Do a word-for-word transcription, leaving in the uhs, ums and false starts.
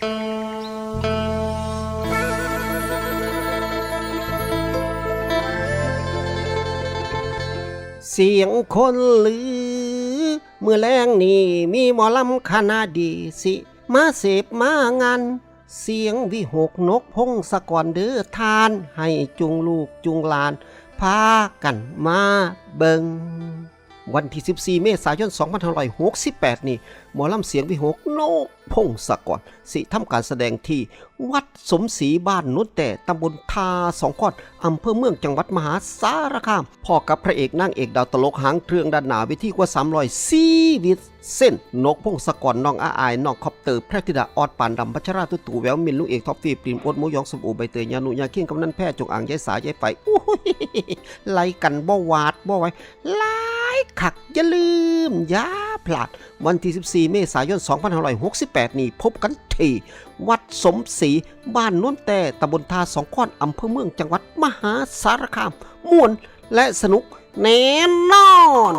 เสียงคนลือ มื้อแลงนี่มีหมอลำคณะดีสิ มาเสพมางาน เสียงวิหกนกพงศกรเด้อท่าน ให้จุงลูกจุงหลาน พากันมาเบิ่ง วันที่สิบสี่เมษายนสองพันห้าร้อยหกสิบแปดนี่ หมอลำเสียงวิหกนกพงศกร สิทำการแสดงที่วัดสมศรีบ้านโนนแต่ ตำบลท่าสองคอน อำเภอเมือง จังหวัดมหาสารคาม พ้อกับพระเอกนางเอกดาวตลกหางเครื่องด้านหน้าเวทีกว่าสามร้อยชีวิต เช่น นกพงศกร น้องอาอาย น้องคอปเตอร์ แพรธิดา ออส ปานดำ พัชรา ตุ๊ตู่ แววมิน ลุงเอก ท็อฟฟี่ ปริม โอ๊ต หมูหยอง ส้มโอ ใบเตย ย่านุ ย่าคิง กำนัน แพร่ จงอาง ยายสา ยายไฝ อุ้ย ไล่กันบ่หวาดบ่ไหว หลายคัก อย่าลืม อย่าพลาด วันที่สิบสี่เมษายนสองพันห้าร้อยหกสิบแปดนี้ พบกันที่วัดสมศรี บ้านโนนแต่ ตำบลท่าสองคอน อำเภอเมือง จังหวัดมหาสารคาม ม่วนและสนุกแน่นอน